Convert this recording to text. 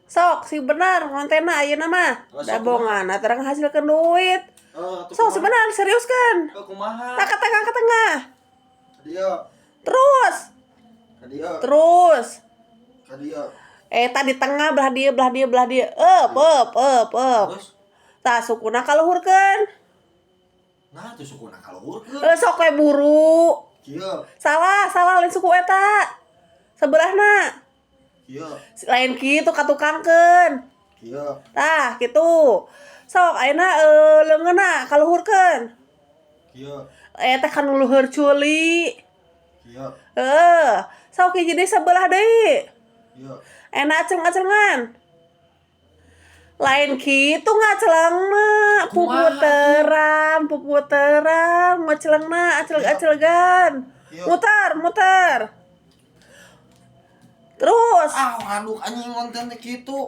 Sok sing bener kontenna ayeuna mah. Oh, Da sok. bongan terang hasilkeun duit. Oh, atuh Sok kumaha? sebenar serius kan? Oh, kumaha? Tah, ke tengah, ke tengah. Ka dieu. Terus, Ka dieu. Terus. Ka dieu. Eh, tadi tengah belah dieu, belah dieu, belah dieu. Up, up, up, up. Terus? Tah, sukuna kaluhurkeun. Nah, tuh sukuna kaluhurkeun. Eh, sok we buru. Kieu. Salah, salah, lain suku eta. Sebelahna. Kieu. Lain kitu, katukangkeun. Kieu. Tah, gitu. Sok ayeuna eh leungeunna kaluhurkeun. Kieu. Eta kan luhur culi. Kieu. Heeh. Sok hiji deui, sebelah deui. Kieu. Enak aceng-acengan. Lain kitu ngacelengna, puputeran, puputeran, ngacelengna, acel-acelegan. Iya. Muter, muter. Terus. Ah, aduh, anjing, konten teh kitu.